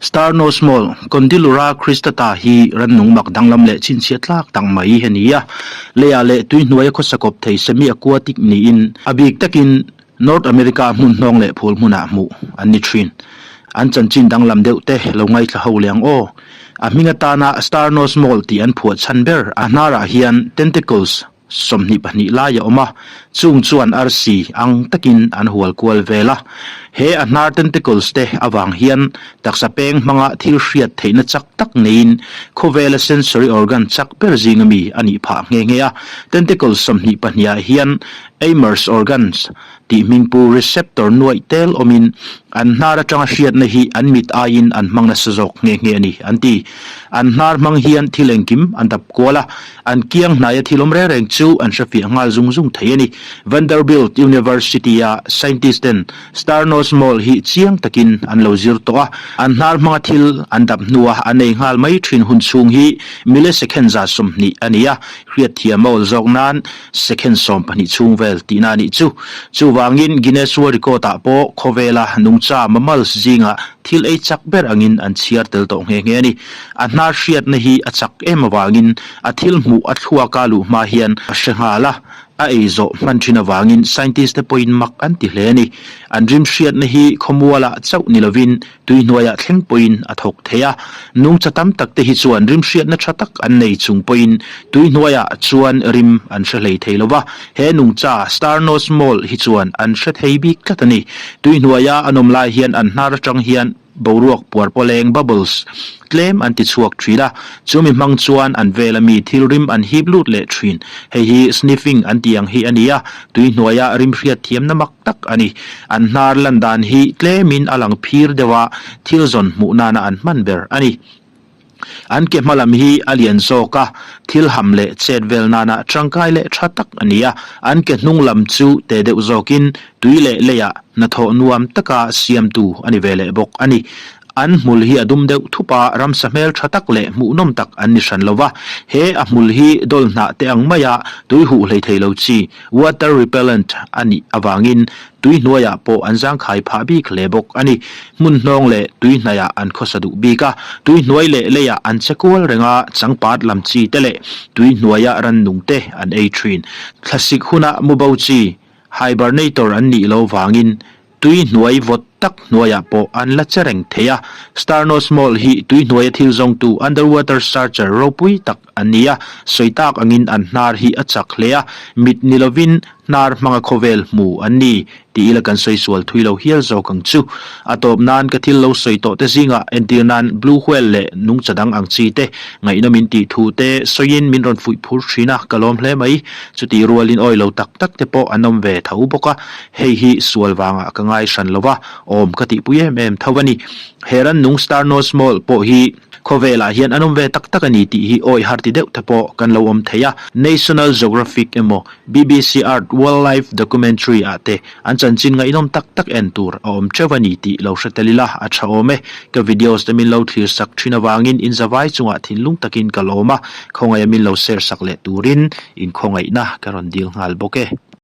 Star Nose Mole, Condylura cristata, hi rannung mak danglam leh chhinchhiah tlak tak mai a ni a. Leiah leh tui hnuaia khawsa kawp thei semi-aquatic niin a bik takin North America hmun hnawng leh phul hmunah hmuh an ni thin. An chanchin danglam deuh te lo ngaithla ho leh ang aw. A hming atana Star Nose Mole tih an phuah chhan ber a hnarah hian tentacles, 22 lai a awm a, chung chuan arsi ang takin an hual kual vel a. He a hnar tentacles te avang hian taksa peng hmanga thil hriat theihna chak tak neiin khawvela sensory organ chak ber zinga mi a nih phah nghe nghe a. Tentacles 22 ah hian Eimer's organs tih hmingpu receptor nuaih tel awmin an hnar atanga hriatna hi an mit aiin an hmang nasa zawk nghe nghe a ni, an ti. An hnar hmang hian thil engkim an dap kual a, an kiang hnaia thil awm reng reng chu an hrefiah nghal zung zung thei a ni. Vanderbilt University-a scientist ten Star Nose Mole hi chiang takin an lo zir tawh a, an hnar hmanga thil an dap hnua an ei nghal mai thin hun chhung hi millisecond 20 a ni a, hriatthiam a awl zawk nan Second 12 chhung vel tihna a nih chu. Chuvangin Guinness World Record ah pawh khawvela nungcha mammals zinga thil ei chak ber angin an chhiar tel tawh nghe nghe a ni. A hnar hriatna hi a chak em avangin a thil hmuh a thluaka luh hma hian a hre nghal a, a ei zawh hman thin avangin scientist te pawhin mak an ti hle a ni. An rim hriatna hi khawmualah chauh ni lovin Tui hnuaiah thleng pawhin a thawk thei a, nungcha tam tak te hi chuan rim hriatna tha tak an nei chung pawhin tui hnuaiah chuan rim an hre hlei thei lo va, he nungcha Star Nose Mole hi chuan an hre thei bik tlat a ni. Tui hnuaia an awm lai hian an hnar atang hian boruak puar pawleng, bubbles, tlem an ti chhuak thin a, chumi hmang chuan an vela mi thil rim an hip lut leh thin. Hei hi sniffing an tih ang hi a ni a, tui hnuaia rim hriat thiamna mak tak a ni. An hnar lan dan hi tlemin a lang phir deuh a, thil zawn hmuh nana an hman ber a ni. An ke hma lam hi a lian zawk a, thil ham leh chet vel nana tangkai leh tha tak a ni a. An ke hnung lam chu te deuh zawkin tui leh leiah hnathawh nuam taka siamtu a ni ve leh bawk a ni. An hmul hi a dum deuh thup a, ramsa hmel tha tak leh hmuhnawm tak an ni hran lo va. He a hmul hi dawl hnah te ang maia tui huh hlei thei lo chi, water repellent, a nih avangin tui hnuaiah pawh an zangkhai phah bik hle bawk a ni. Hmun hnawng leh tui hnaiah an khawsa duh bik a, tui hnuai leh leiah an che kual reng a, changpat lam chi te leh tui hnuaia rannung te an ei thin. Thlasik huna mubo chi, hibernator, an nih lo vangin Tui hnuai vawt tak hnuaiah pawh an la che reng thei a, Starnos Mall hi tui hnuaia thil zawngtu underwater searcher ropui tak an ni a, sawi tak angin an hnar hi a chak hle a, mit ni lovin hnar hmanga khawvel hmu an ni tih ila kan sawi sual thui lo hial zawk ang chu. A tawp nan ka thil lo sawi tawh te zingah entir nan Blue Whale leh nungcha dang ang chi te ngaihnawm in tih thu te sawiin min rawn fuih phur thin a, ka lawm hle mai. Chutih rualin awi lo tak tak te pawh an awm ve tho bawk a. Hei hi sual vangah ka ngai hran lo va, awm ka tihpui em em tho a ni. He rannung Star Nose Mall pawh hi khawvelah hian an awm ve tak tak a ni tih hi awi har ti deuh te pawh kan lo awm thei a. National Geographic emaw BBC Earth Wildlife Documentary ah te an chanchin ngaihnawm tak tak en tur a awm teuh a ni tih lo hre tel ila a tha awm e. Ka videos te min lo thlir sak thin avangin in zavai chungah thinlung takin ka lawm a, khawngaih a min lo share sak leh turin in khawngaihna ka rawn dil nghal bawk e.